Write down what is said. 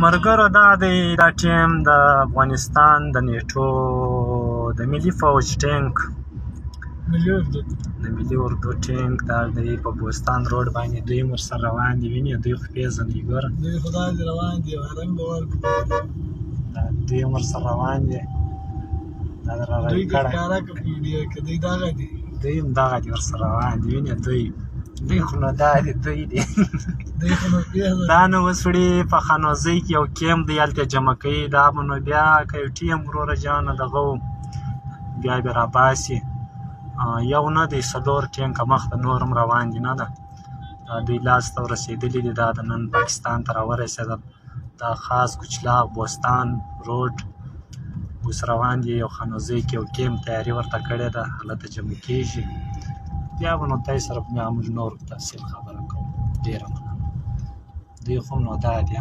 مرګرو دا دی دا ټیم د افغانستان د نیټو د ملي فوج ټینک، ملي اردو، د ملي اردو ټینک دا دی په بوستان روډ باندې دوی هم ورسره روان دي. وینې دوی خو پېژنئ، ګوره. دوی خو داسې روان دي، رنګ به ورکړو. دا دوی هم ورسره روان دي. دا در دوی راوي که کړی ښکاره که په ویډیو کې دوی دغه دي. دوی هم دغه دي، ورسره روان دي. وینې دوی خو نو دا دي، دوی دي. دوی خو نو پېژني. دا نو اوس وړي په خانوزۍ کې یو کیمپ دی، هلته یې جمع کوي. دا به نو بیا که یو ټیم وروره جانه دغه و بیا به راباسي. یو نه دی، څلور ټینکه مخته نور هم روان دي. نه ده، دا دوی لاس ته ورسېدلي دي. دا د نن پاکستان ته راورسېدل. دا خاص کچلاغ بوستان روډ اوس روان دي. یو خانوزۍ کې یو کیمپ تیاري ورته کړې ده، هلته جمع کېږي. بیا به نو تاسو سره بیا موږ نور تفصیل خبره کوو. ډېره مننه. دوی خو نو دا دي.